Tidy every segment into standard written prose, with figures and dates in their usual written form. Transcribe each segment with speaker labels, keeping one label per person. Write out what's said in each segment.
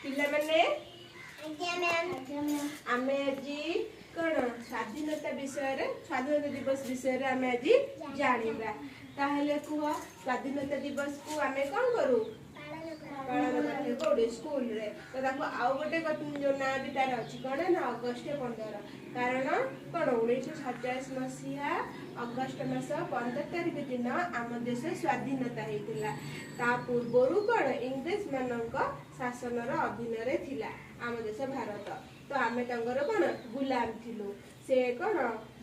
Speaker 1: ପିଲାମାନେ,
Speaker 2: ଆଜ୍ଞା ମ୍ୟାମ୍।
Speaker 1: ଆମେ ଆଜି କ'ଣ ସ୍ୱାଧୀନତା ବିଷୟରେ, ସ୍ୱାଧୀନତା ଦିବସ ବିଷୟରେ ଆମେ ଆଜି ଜାଣିବା। ତାହେଲେ କୁହ, ସ୍ୱାଧୀନତା ଦିବସକୁ ଆମେ କ'ଣ କରୁ?
Speaker 2: ପାଳନ।
Speaker 1: ପାଳନ କରିଥାଉ। କୋଉଠି? ସ୍କୁଲରେ। ତ ତାକୁ ଆଉ ଗୋଟେ ଯୋଉ ନାଁ ବି ତାର ଅଛି, କ'ଣ ନା ଅଗଷ୍ଟ 15। କାରଣ କ'ଣ? 1947 ମସିହା ଅଗଷ୍ଟ ମାସ 15 ତାରିଖ ଦିନ ଆମ ଦେଶ ସ୍ୱାଧୀନତା ହେଇଥିଲା। ତା ପୂର୍ବରୁ କ'ଣ ଇଂରେଜ ମାନଙ୍କ ଶାସନର ଅଧୀନରେ ଥିଲା ଆମ ଦେଶ ଭାରତ। ତ ଆମେ ତାଙ୍କର କ'ଣ ଗୁଲାମ ଥିଲୁ। ସେ କ'ଣ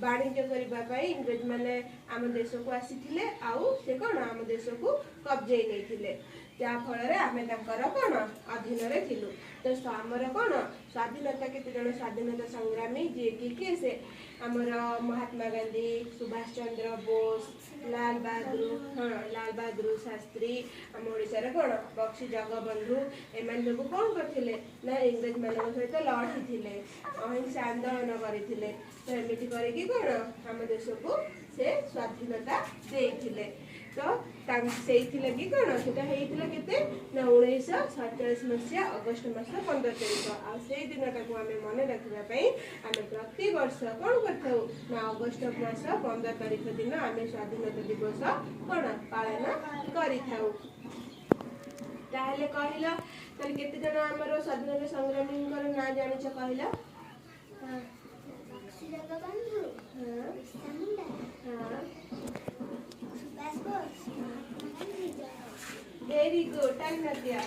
Speaker 1: ବାଣିଜ୍ୟ କରିବା ପାଇଁ ଇଂରେଜ ମାନେ ଆମ ଦେଶକୁ ଆସିଥିଲେ ଆଉ ସେ କ'ଣ ଆମ ଦେଶକୁ କବଜେଇ ନେଇଥିଲେ, ଯାହା ଫଳରେ ଆମେ ତାଙ୍କର କ'ଣ ଅଧୀନରେ ଥିଲୁ। ତ ଆମର କ'ଣ ସ୍ୱାଧୀନତା, କେତେ ଜଣ ସ୍ୱାଧୀନତା ସଂଗ୍ରାମୀ, ଯିଏକି କିଏ ସେ? ଆମର ମହାତ୍ମା ଗାନ୍ଧୀ, ସୁଭାଷ ଚନ୍ଦ୍ର ବୋଷ, ଲାଲ ବାହାଦୁର, ହଁ, ଲାଲ ବାହାଦୁର ଶାସ୍ତ୍ରୀ, ଆମ ଓଡ଼ିଶାର କ'ଣ ବକ୍ସି ଜଗବନ୍ଧୁ, ଏମାନେ ସବୁ କ'ଣ କରିଥିଲେ ନା ଇଂରେଜ ମାନଙ୍କ ସହିତ ଲଢ଼ିଥିଲେ, ଅହିଂସା ଆନ୍ଦୋଳନ କରିଥିଲେ। ତ ଏମିତି କରିକି କ'ଣ ଆମ ଦେଶକୁ ସେ ସ୍ୱାଧୀନତା ଦେଇଥିଲେ। ତ ସେଇଥିଲାଗି କ'ଣ ସେଟା ହେଇଥିଲା କେତେ ନା 1947 ମସିହା ଅଗଷ୍ଟ ମାସ 15 ତାରିଖ। ଆଉ ସେଇ ଦିନଟାକୁ ଆମେ ମନେ ରଖିବା ପାଇଁ ଆମେ ପ୍ରତିବର୍ଷ କ'ଣ କରିଥାଉ ନା ଅଗଷ୍ଟ ମାସ 15 ତାରିଖ ଦିନ ଆମେ ସ୍ୱାଧୀନତା ଦିବସ କ'ଣ ପାଳନ କରିଥାଉ। ତାହେଲେ କହିଲ, ତାହେଲେ କେତେ ଜଣ ଆମର ସ୍ୱାଧୀନତା ସଂଗ୍ରାମୀଙ୍କର ନାଁ ଜାଣିଛ, କହିଲ?
Speaker 2: Bakshi Jagabandhu, Birsa Munda, Subhas Bose, Mahatma Gandhi.
Speaker 1: Very good, time ନଦିଆ।